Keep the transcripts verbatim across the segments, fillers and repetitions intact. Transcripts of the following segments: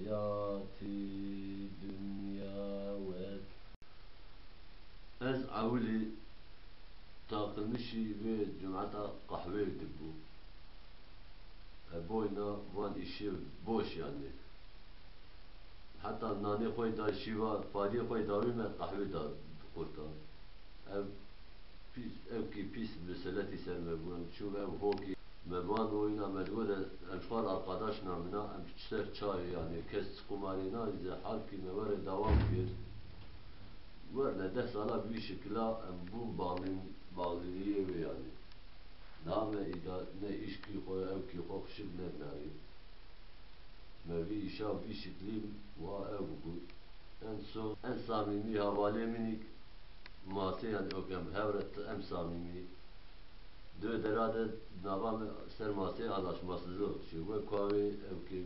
Hayatî dinya wek. Ez ewilî taqilmişî vê cumeta qehweyê dibû. E, boyna van îşê boş yanî. Heta nanê xwe da şîva, pariyê xwe dawî me qehwê da qurta. Ev pîs, ew kî pîs miseletî ser me bû. Em çû ev hokî me van oyna me digot, em ji xwe re arkadaş namina, em ser çayê yanî kes çi qumarê nalîze, halkî me were dawam kir. Werne deh sala bi vî şikila em bûn balîn, balîliyê wê yanî. Niha me îda-, ne îşkî xwe, ew kî xwe xişik nebinarî. Me vî îşa vî şiklî wa ew bû. En so, en samîmî hevalê min îk masê, yanî ew kem hev re em samîmî. Dê dera de nava me ser masê anlaşmazlık çû. Wek ku wê ew kê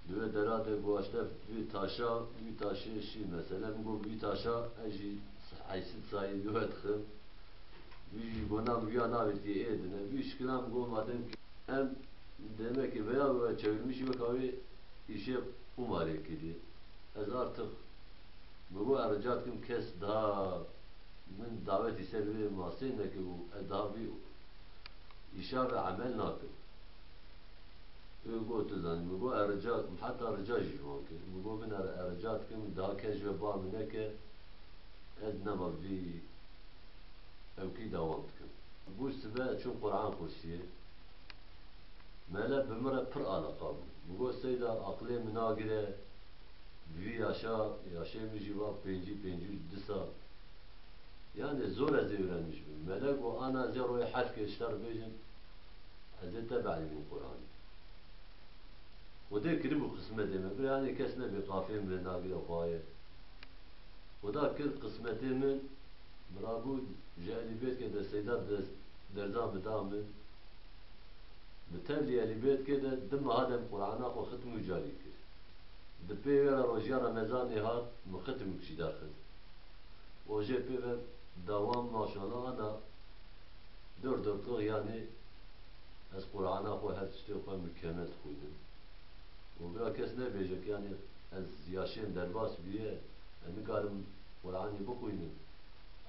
dê dera de guaşte vî taşa, vî taşê şî mesela. Min got vî taşa ez jî heysit sayî dê dixim. Vî jî got na vîya navêtiyê ê dine. Vî şikila min got madem ki em demek ki veya we çevirmişî wek wê îşê qumarê kirî. Ez artık min got ez rica dikim kes daha min dawetî ser vê masê neke û ez daha vî îşa ve emel nakim. Wê got tu zanî, min got ez rica dikim, heta rica jî ji wan kir. Min got binere ez rica dikim, daha kes ji ve ba min neke, ez nema vî ewkî dawam dikim. Bû sibe çûm Quran xursiyê. Mele bi min re pir alaqa bû. Min got seyda aqilê min nagire, bi vî yaşa, yaşê min jî va pêncî, pêncî û du sal. Yanî zor ez ê öğrenmiş bim. Mele got ana ez ê royê heft kê ji te re bêjim, ez ê te beelînim Quranî. Xwedê kiribû qismetê min. Bira yanî kes nebê qafê min nagire xwaye. Xweda kir qismetê min, min rabû ji elîbêtkê de seyda dest, derza min da min. Bi tevlî elîbêtkê de du meha de min Qur'ana xwe xitm û carî kir. Di pê wê re rojiya Remezanê hat, min xitmik jî derxist. Ojê pê ve dawam maşallah ana dor dortliq yanî ez Qur'ana xwe her tiştê xwe mikemed dixwînim. Û bira kes nebêje ki yanî ez yaşêm derbas bûye, ez nikarim Qur'anî bixwînim.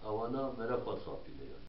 Ewana mere xwe dixapîne yanî.